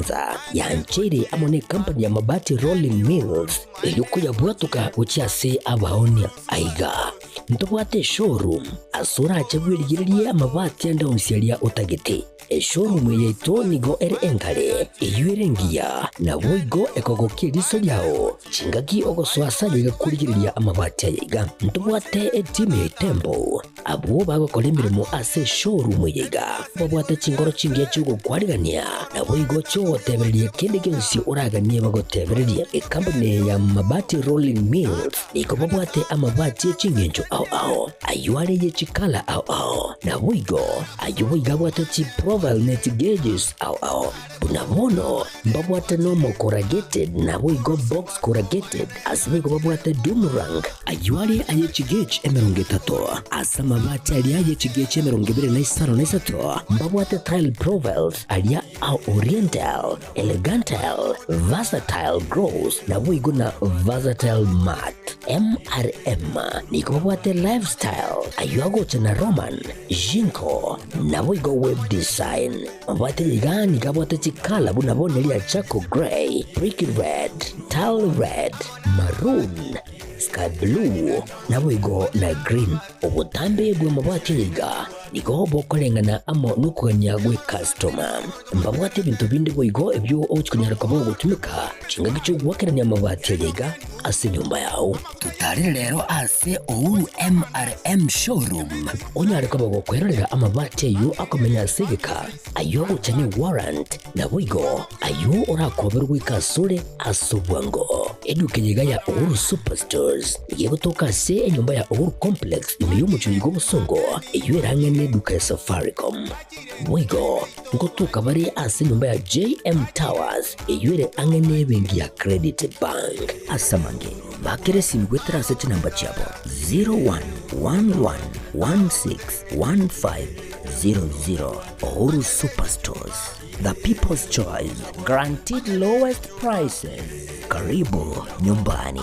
Nyanza yancheire amo nekampani ya Mabati Rolling Mills erio koyabwatoka gochia ase abaonia. Aiga ntobwate eshowroom ase orache bwerigererie amabati ande onsi aria otagete. Eshowroom eye yaito nigo ere engare, eyio ere engiya, naboigo ekogokia eriso riao chingaki ogosoa ase aye iga korigereria amabati aya iga. Ntobwate etimu ya Itembo Abwo bagokora emeremo ase eshowroom eye iga babwate chinkoro chingiya chi'ogokwarigania, naboigo chi'ogotebereria kende gionsi oraganie bagotebererie. Ekampuni eye ya Mabati Rolling Mills nigo babwate amabati e chingencho ao ao, ayio are ye chikala ao ao, naboigo ayio boigo abwate chiprofile ne chigauges ao ao. Buna bono mbabwate normal corrugated naboigo box corrugated, ase boigo babwate doom rank, ayio are aye chigauge 30, ase amabati aria aye chigauge 25, mbabwate tile profiles aria a oriental, elegantile, versatile gloss naboigo na versatile matte. MRM nigo babwate lifestyle, ayio agocha na Roman, Jinko, naboigo web design. Mabwate iga nigo abwate chikala buna bono eria charcoal grey, brick red, tile red, maroon, sky blue, naboigo na green. Obotambe bw'amabati aya iga nigo bokoreng'ana amo nokogania gw'ecustoma. Mbabwate ebinto binde boigo ebio ogochia konyara koba ogotumeka chingaki chi'ogoakerania amabati aya iga ase enyomba yao. Totarere rero ase Uhuru MRM Showroom onyare koba gokwerorera amabati ayio akomenya ase egeka, ayio agocha ne warrant, naboigo ayio orakoberwe goika asore ase obwango. Eduka eye iga ya Uhuru Superstores nigo egotoka ase enyomba ya Uhuru Complex ime y'omochie oyo bw'obosongo eyio ere ang'e neduka ya Safaricom. Boigo ngotoka bare ase enyomba ya JM Towers eyio ere ang'e nebenki ya Credit Bank. Ase amange, bakera esimi goetera ase chinamba chiabo 0111161500. Uhuru Superstores, the people's choice, guaranteed lowest prices. Karibu nyumbani.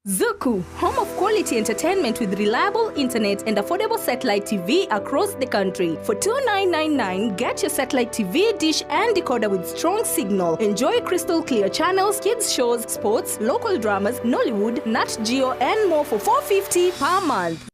Zuku, home of quality entertainment with reliable internet and affordable satellite TV across the country. For 2999, get your satellite TV, dish and decoder with strong signal. Enjoy crystal clear channels, kids shows, sports, local dramas, Nollywood, Nat Geo and more for 450 per month.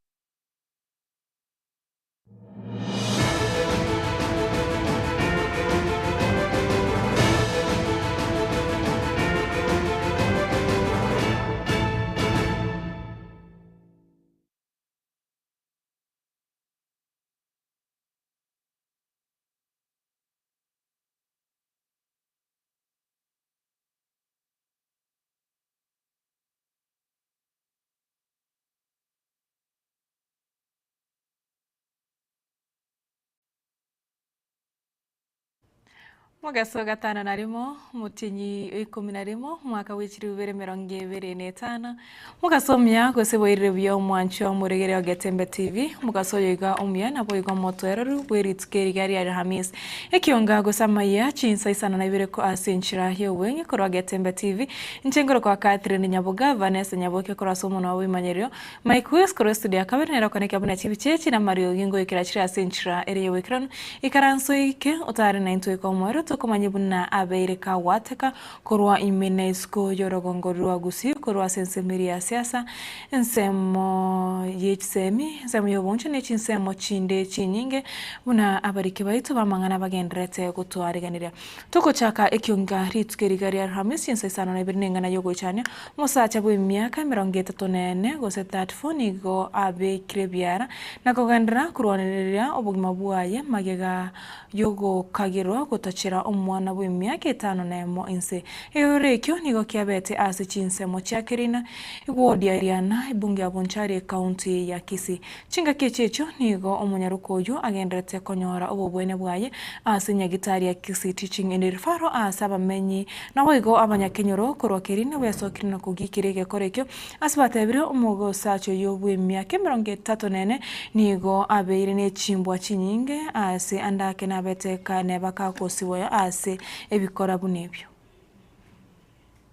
Mogeso gatano na rimo, omotienyi o ikomi na rimo, omwaka bwe chilifu ibere emerongo ebere na etano, mogaso omuya gose bwairire buya omwanchwa omoregere o Getembe TV, omogaso oyo iga omuya naboigo omotoereru bwe rituko eri iga ria Alhamisi. Ekionga gose amaiya chinsa isano na ibere ko ase enchera y'obweng'e korwa Getembe TV, inche nkorokwa Catherine Nyaboga, Vanessa Nyaboke korwa ase omonwa bw'emanyererio, Mike West korwa estudio ya kabere nere okoneka buna chibicha echi namariogi ngoikera chire ase enchera ere y'oboikeranu. Ikaranso ike otare naintwe ika omoerio tokomanye buna abeire kagwateka korwa ime na isiko y'orogongo rwa Gusii korwa ase ensemo eria ya siasa, ensemo ye chisemi, ensemo y'obonchwa ne chinsemo chinde chinyinge buna abariki baito b'amang'ana bagendererete gotwariganeria. Togochaka ekionga rituko eri iga ria Alhamisi chinsa isano na ibere neng'ana y'ogoichania, omosacha bw'emiaka emerongo etato na ene, gose 34, nigo abekire ebiara na kogenderera korwanerera obogima bwaye magega y'ogokagerwa gotachera omwana bw'emiaka etano na emo inse. Egekorero ekio nigo kiabete ase chinsemo chia Kerina, eward ya Riana, ebunge ya Bonchari, ecounty ya Kisii. Chingaki echi echio nigo omonyaroka oyio agendererete konyora obobwene bwaye ase nyagitari ya Kisii Teaching and Referral ase abamenyi naboigo abanyakenyoro korwa Kerina besokire na kogiikeria egekoro ekio ase batebire omogosacha oyio bw'emiaka 34 nigo abeire ne chimbwa chinyinge ase ande ake nabete neba kagosiboyo ase ebikora buna ebio.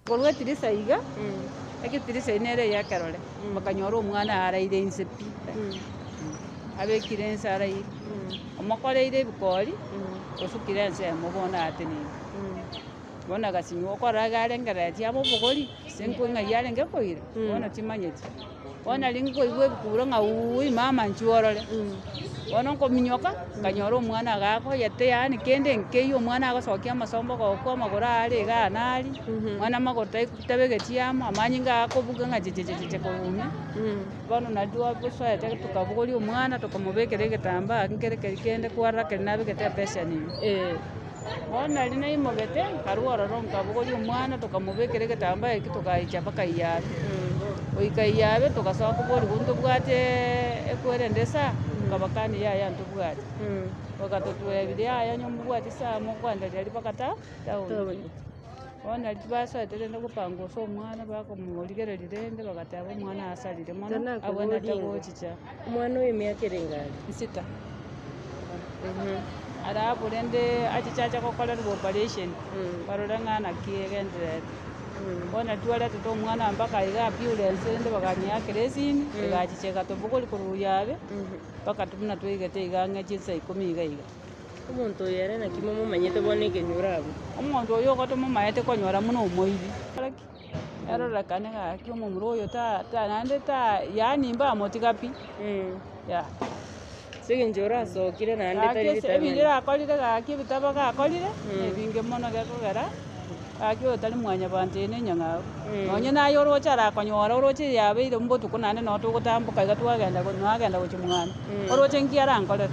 Korwa etirisa iga, egetirisa eye nere eyekerore, bakanyora omwana araire inse pi, abekire inse araire, omokoreire ebikori, osukire ensemo bono ateneine. Bono agasinywa okorora iga arengereretie abe obogori, ase nko ng'ai arenge koira, bono timanyeti. Bono nari nkoigwa ebikuro ng'a wuuui mama nchwe orore, bono nkominyoka, nkanyora omwana agakoyete yaani kende nkeiyo omwana agosokia amasombo gokwa amagoro are iga nari, omwana amagoro tai tabegeti amo, amanyinga akobuga ng'a chechecheche korwa ime, bono nari twasoete tokabogoria omwana tokamobekera egetambaa nkere keria kende kwarora keria nabegete epesheni ime. Bono nari naimogete, nkarua ororo nkabogoria omwana tokamobekera egetambaa ekio togaicha mpaka Iyabe. Goika Iyabe togasoa koborigwa ntobwate ekwerende esaa, tokabakania yaya ntobwati. Bagatotebia yaya onye mobwati esaa mokoendereria mpaka ta taoni. Bono nari basoete rende gopangusa omwana bakomorigereria rende bagateba omwana asarire mono, abwenerete gochicha. Omwana oyo emiaka ere engaki? Sita. Alafu rende achiche ache gokorerwa operation, barore ng'a naki egendererete. Bono twaretete omwana mpaka iga ambulance rende bakanyeakera esimi, egachicha egatobogoria korwa oyabe, mpaka buna twaigete iga ang'e chinsa ikomi iga iga. Omonto oyo ere naki momomanyete bono ekenyoro abwo? Omonto oyo igo tomomaete konyora buna omoibi. Erorekane gaki omomura oyo ta ta naende ta yaani mbamotiga pi, yah. Ase eng'encho orasokire naende Gaki tari ase ritang'ani. ebinto akorire gaki ebitabo gakorire, nebinge mono gekogera, gaki oyo tari mwanyabanto eye na enyang'au. Nonye naye oroche arakonyora oroche yabeire mbotuko naende noo togotamboka iga twagenda nagenda gochia mwane, oroche nki arankorere.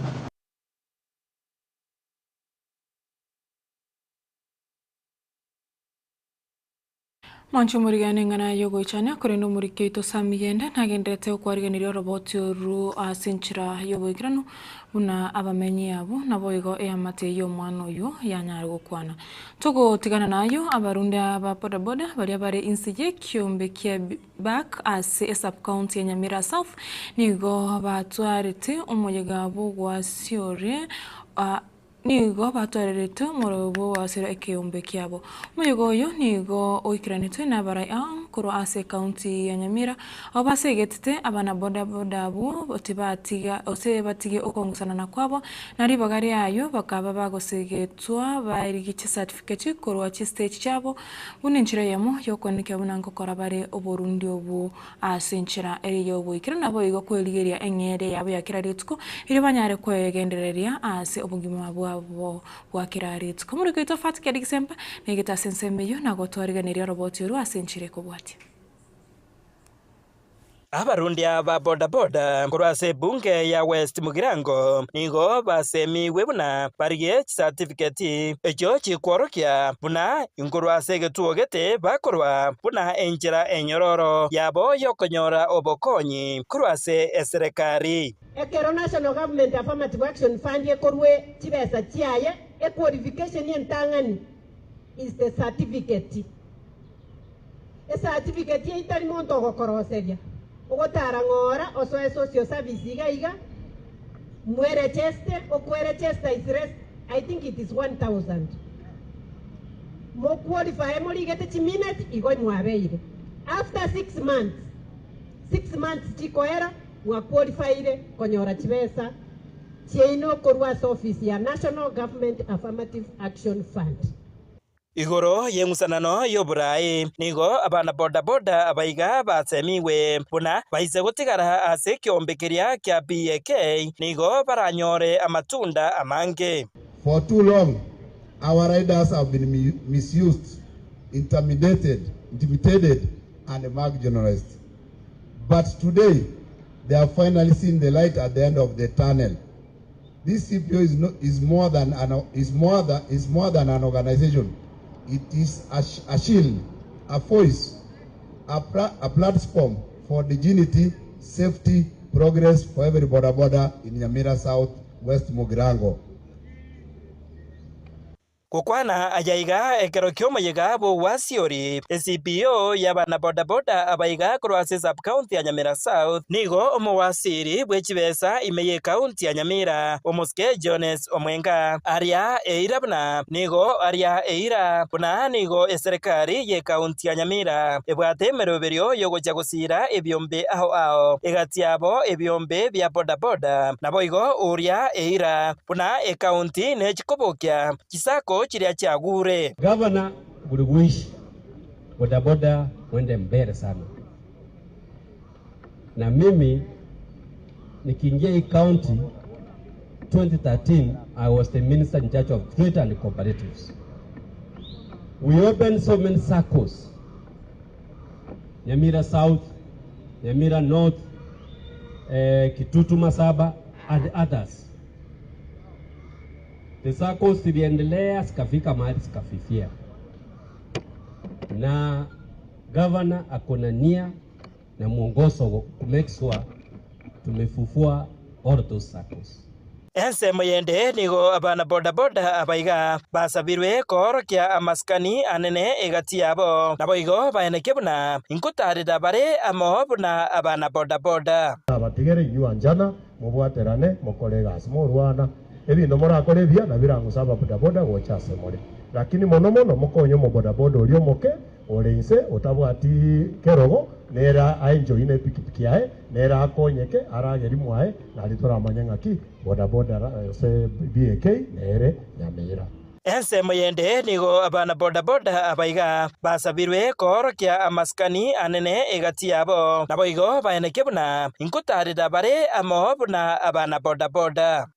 Mwanche omorigani eng'ana y'ogoichania, korende omoriki oito Sammy Yende nagendererete okwarigeneria oroboti oru ase enchera y'oboikeranu buna abamenyi abwo naboigo eamate y'omwana oyio yanyare gokwana. Togotigana nayio abarunde aba bodaboda baria bare inse y'ekiombe kia Bak ase esub-county ya Nyamira South nigo batwarete omoyega bw'ogwasiore Nigo batwareretwe omorwebo bw'ogwasera ekeombe kiabo. Omoyega oyo nigo oikeranetwe n'abarai ao korwa ase ekaunti ya Nyamira, abwo basegetete abana boda boda abwo tibatiga gose batige okongusanana kwabo, na ribaga riayio bakaba bagosegetwa barigie chicertificate korwa chistage chiabo buna enchera eyemo y'okoenekia buna nkokora bare oborundi obwo. Ase enchera ere y'ogoikera naboigo kwerigeria eng'eria yabo ya kera rituko, erio banyare kwegendereria ase obogima bwabo bwa kera rituko. Omorwoti oito Fati Kedigisemba naigete ase ensemo eyio na gotwarigeneria oroboti orwo ase enchera ekobwatia. Abarundia ba bodaboda korwa ase ebunge ya West Mugirango nigo basemigwe buna barigie chisatifigeti echio chikworokia buna Inkorwa ase egetuo gete bakorwa buna enchera enyororo yabo y'okonyora obokonyi korwa ase eserekari. Ekero National Government Affirmative Action Fund ekorwa chibesa chiaye, equalification entang'ani is the certificate. Ecertificate eyio tari monto ogokoroseria, ogotara ng'ora osoe social service iga iga, mweregeste, okweregesta is less I think it is 1000. Moqualifye morigete chiminute igo mwabeire. After 6 months, 6 months chikoera mwaqualifyire konyora chibesa chiaino korwa ase office ya National Government Affirmative Action Fund. Igoro y'eng'usanano y'oboraai nigo abana bodaboda abaiga basemigwe buna baise gotigara ase ekeombe keria kia BAK nigo baranyore amatunda amange. For too long, our riders have been misused, intimidated, intimidated and marginalized. But today, they have finally seen the light at the end of the tunnel. This CPO is, no, is, more, than an, is, more than, is more than an organization. It is a shield, a voice, a platform for dignity, safety, progress for every boda boda in Nyamira South, West Mugirango. Gokwana aya iga ekero ki'omoyega bw'ogwasiori, eCPO y'abana bodaboda abaiga korwa ase esub-county ya Nyamira South, nigo omowasiri bwe chibesa ime y'ecounty ya Nyamira, omosike Jones Omwenga, aria eira buna nigo aria eira buna nigo eserekari y'ecounty ya Nyamira ebwate emeroberio y'ogochia gosiira ebiombe ao ao egati yabo ebiombe bia bodaboda naboigo oria eira buna ecounty ne chikobokia chisako chiria chiagure. Gavana buri gwishi bodaboda mwende mbele sana na mimi nikiingia hii county 2013 I was the minister in charge of trade and cooperatives. We opened so many circles. Nyamira South, Nyamira North, eh, Kitutu Masaba and others. The circles ziliendelea zikafika mahali zikafifia, na governor akona nia na mwongozo wa ku make sure tumefufua all those circles. Ensemo yende nigo abana bodaboda abaiga basabirwe koorokia amasikani anene egati yabo, naboigo baeneke buna inkotaarera bare amo buna abana bodaboda. Abatigere inywe anchana, mobwaterane, mokore egasi, morwana. Ebinto morakore ebiya nabirang'use ababodaboda gocha asemore. Lakini mono mono mokonye omobodaboda oria omoke ore inse otabwati kerogo, nere aenjoine epikipiki yaye, nere akonyeke aragerie mwaye, nario toramanye ng'aki bodaboda gose BAK nere nyamira. Ensemo yende nigo abana bodaboda abaiga basabirwe koorokia amasikani anene egati yabo, naboigo baeneke buna inkotaarera bare amo buna abana bodaboda.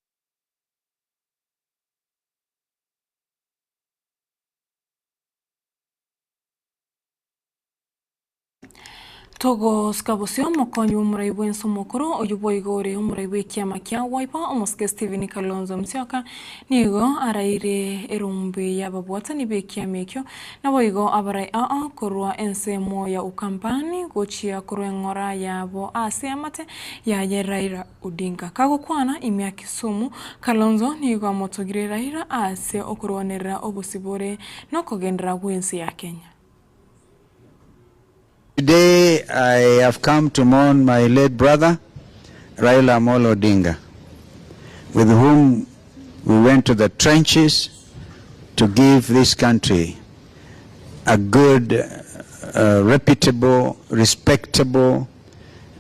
Togosika bosio omokonyi bw'omorai bw'ense omokoro, oyio boigo ore omorai bw'ekiama kia Wiper, omosike Stephen Kalonzo Musyoka, nigo araire erumbi y'ababwatani b'ekiama ekio, naboigo abarai aa korwa ensemo ya Ukambani gochia korwa eng'ora yabo ase amate yaye Raila Odinga. Kagokwana ime ya Kisumu, Kalonzo nigo amotogire Raila ase okorwanerera obosibore nokogenderera gw'ense ya Kenya. Today I have come to mourn my late brother Raila Amolo Odinga with whom we went to the trenches to give this country a good, uh, reputable, respectable,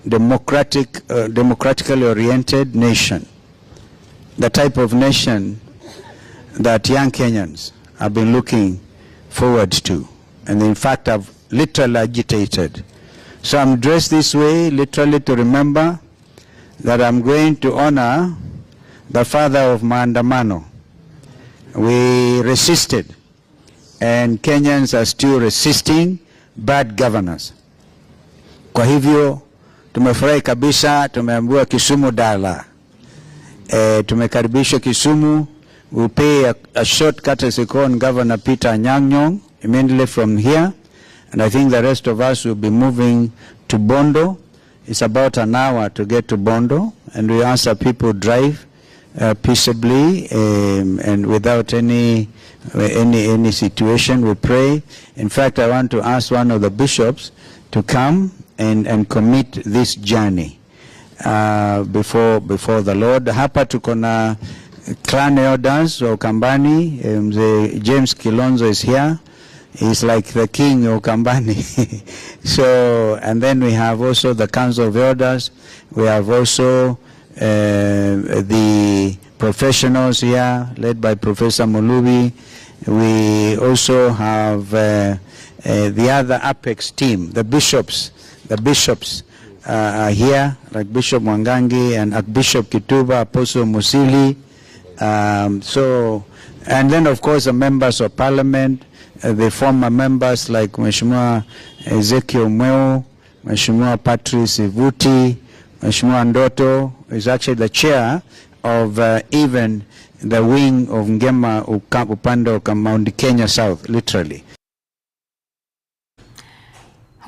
democratic, uh, democratically oriented nation. The type of nation that young Kenyans have been looking forward to. And in fact, have literally agitated. So I'm dressed this way literally to remember that I'm going to honor the father of Maandamano. We resisted, and Kenyans are still resisting bad governors. Kwa hivyo tumefurahi kabisa, tumeambiwa Kisumu dala. E, tumekaribishwa Kisumu. We pay a, a short courtesy call on Governor Peter Anyang' Nyong'o immediately from here, and I think the rest of us will be moving to Bondo. It's about an hour to get to Bondo, and we ask that people drive uh, peaceably um, and without any, any, any situation. We pray. In fact, I want to ask one of the bishops to come and, and commit this journey uh, before, before the Lord. Hapa tuko na clan elders wa Ukambani. Mzee James Kilonzo is here. He's like the king of Ukambani. so, and then we have also the Council of Elders. We have also uh, the professionals here, led by Professor Mulubi. We also have uh, uh, the other apex team, the bishops. The bishops uh, are here, like Bishop Mwangangi and Archbishop Kituba, Apostle Musili. Um, so, and then of course the members of parliament, uh, the former members like Mheshimiwa Ezekiel Mweu, Mheshimiwa Patrice Ivuti, Mheshimiwa Ndoto is actually the chair of uh, even the wing of Ngema Upande wa Mount Kenya South, literally.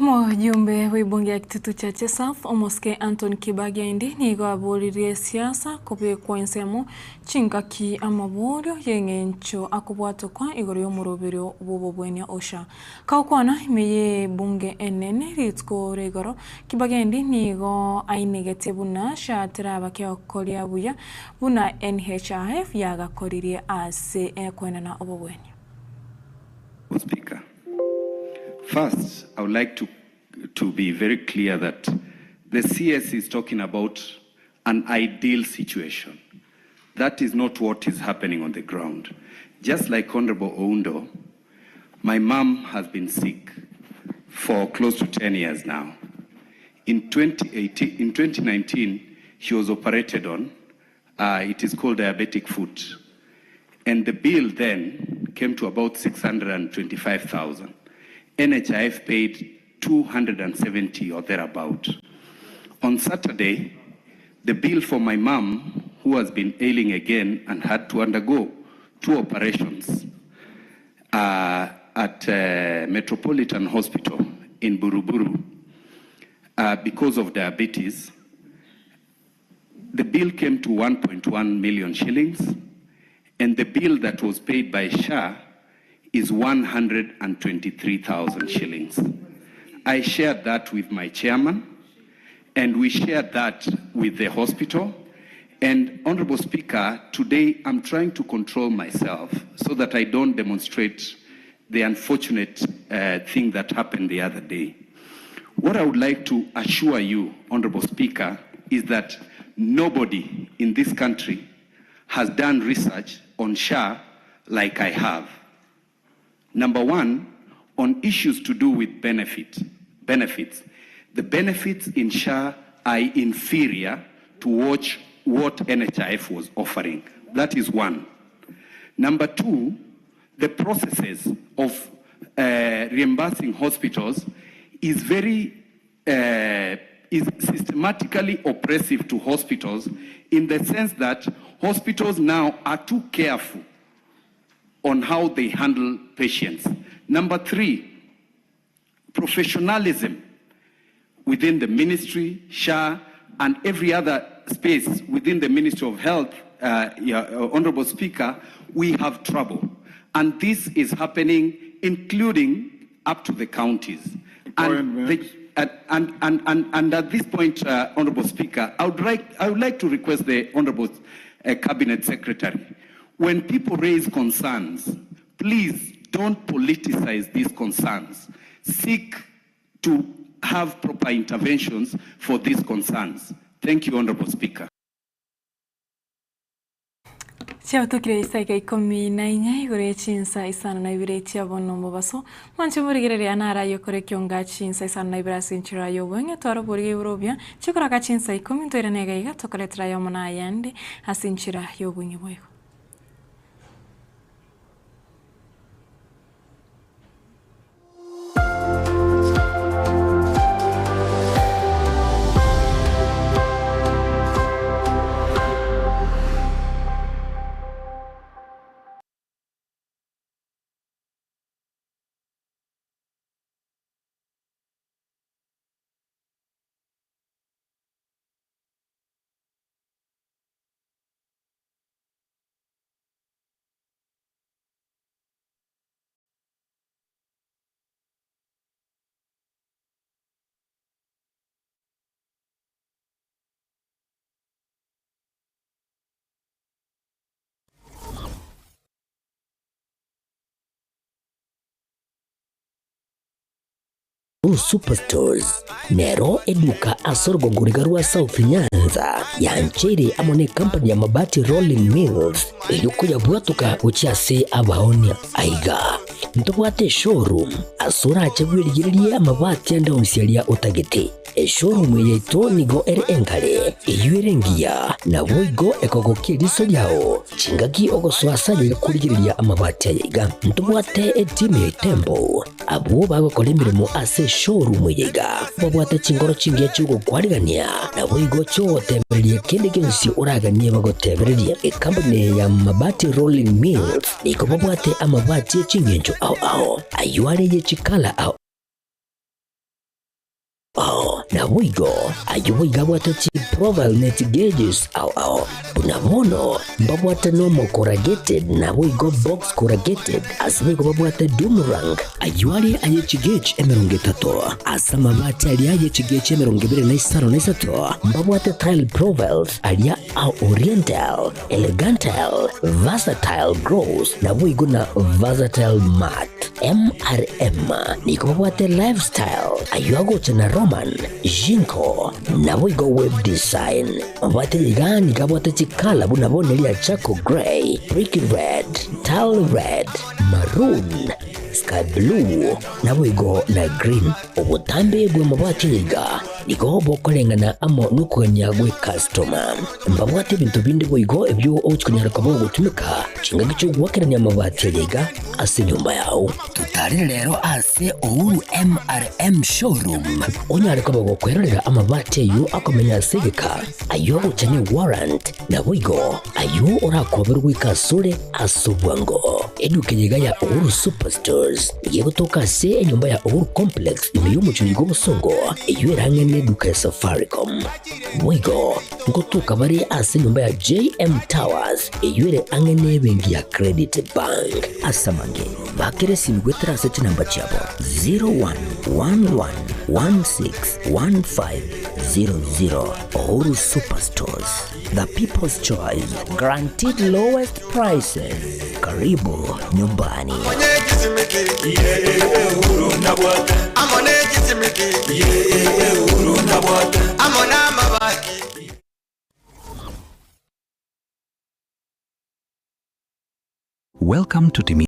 Omojumbe bw'ebunge ya Kitutu Chache South, Omosike Anthony Kibagi Aindi nigo aboririe siasa kobekwa ensemo chingaki amaborio y'eng'encho akobwatokwa igoro y'omoroberio bw'obobwenia Usha. Kagokwana ime y'ebunge enene rituko ria igoro, Kibagi Aindi nigo ainegete buna SHA teraba kegokoria buya buna NHIF yagakoririe ase koenana obobwenia. Speaker. First, I would like to, to be very clear that the CS is talking about an ideal situation. That is not what is happening on the ground. Just like Honorable Oundo, my mom has been sick for close to 10 years now. In 2018, in 2019, she was operated on. It is called diabetic foot. And the bill then came to about 625,000. NHIF paid 270 or thereabout. On Saturday, the bill for my mom, who has been ailing again and had to undergo 2 operations at Metropolitan Hospital in Buruburu because of diabetes, the bill came to 1.1 million shillings, and the bill that was paid by SHA is 123,000 shillings. I shared that with my chairman, and we shared that with the hospital. And Honorable Speaker, today I'm trying to control myself so that I don't demonstrate the unfortunate thing that happened the other day. What I would like to assure you, Honorable Speaker, is that nobody in this country has done research on SHA like I have. Number one, on issues to do with benefits. The benefits in SHA are inferior to what NHIF was offering. That is one. Number two, the processes of reimbursing hospitals is systematically oppressive to hospitals, in the sense that hospitals now are too careful on how they handle patients. Number three, professionalism within the ministry, SHA, and every other space within the Ministry of Health, Honorable Speaker, we have trouble. And this is happening, including up to the counties. And at this point, Honorable Speaker, I would like to request the Honorable Cabinet Secretary, when people raise concerns, please don't politicize these concerns. Seek to have proper interventions for these concerns. Thank you, Honorable Speaker. Chiabutukire isaika ikomi na inya igoro ya chinsa isano na ibere chiabono mobaso. Mwanche morigereria narayo kore kionga chinsa isano na ibere ase enchera ya obweng'e twara oborige borobia chikoraka chinsa ikomi ntoirane iga iga tokoretera yomo na ayande ase enchera ya obweng'e bwaigo. Superstores nero eduka ase orogongo riga rwa South Nyanza yancheire amo ne company ya Mabati Rolling Mills eyio koyabwatoka gochia ase abaonia. Aiga ntobwate showroom ase orache bwerigererie amabati ande onsi aria otagete. Eshowroom eye yaito nigo ere enkare eyio ere engiya nabo igo ekogokia eriso riao chingaki ogosoa ase aye korigereria amabati aya iga. Ntobwate etimu ya Itembo abwo bagokora emirimo ase showroom eye iga babwate chingoro chingiya chiogokwarigania nabo igo chiogotebereria kende gionsi oraganie bagotebereria. Ekampuni ya Mabati Rolling Mills nigo babwate amabati eching'encho ao ao aywo are ye chikala ao. ao naboigo ayio boigo abwate chiprofile ne chigeges ao ao. Buna bono mbabwate normal corrugated naboigo box corrugated ase boigo babwate doomerang ayio are aye chigauge 30 ase amabati aria aye chigauge 25 mbabwate tile profiles aria a oriental, elegantal, versatile gloss naboigo na versatile matte. MRM nigo babwate lifestyle ayio agocha na Roman, Jinko naboigo web design. Mabwate iga nigo abwate chikala buna bono eria charcoal grey, brick red, tile red, maroon, sky blue naboigo na green. Obotambe bw'amabati iga nigo bokoreng'ana amo nokogania gw'ekastoma. Mbabwate ebinto binde boigo ebio ogochia konyara koba ogotumeka chingaki chi'ogoakerania amabati aya iga ase enyomba yao. Totarere rero ase Uhuru MRM Showroom onyare koba gokwerorera amabati ayio akomenya ase egeka, ayio ogocha ne warrant, naboigo ayio orakoberwe goika asore ase obwango. Eduka eye iga ya Uhuru Superstores nigo egotoka ase enyomba ya Uhuru Complex ime y'omochie oyo bw'obosongo, eyio erang'e neduka ya Safaricom. Boigo ngotoka bare ase enyomba ya JM Towers eyio ere ang'e nebenki ya Credit Bank. Ase amange, bakera esimi goetera ase chinamba chiabo 0111161500. Uhuru Superstores, the people's choice, guaranteed lowest prices. Karibu nyumbani. Welcome to Timi.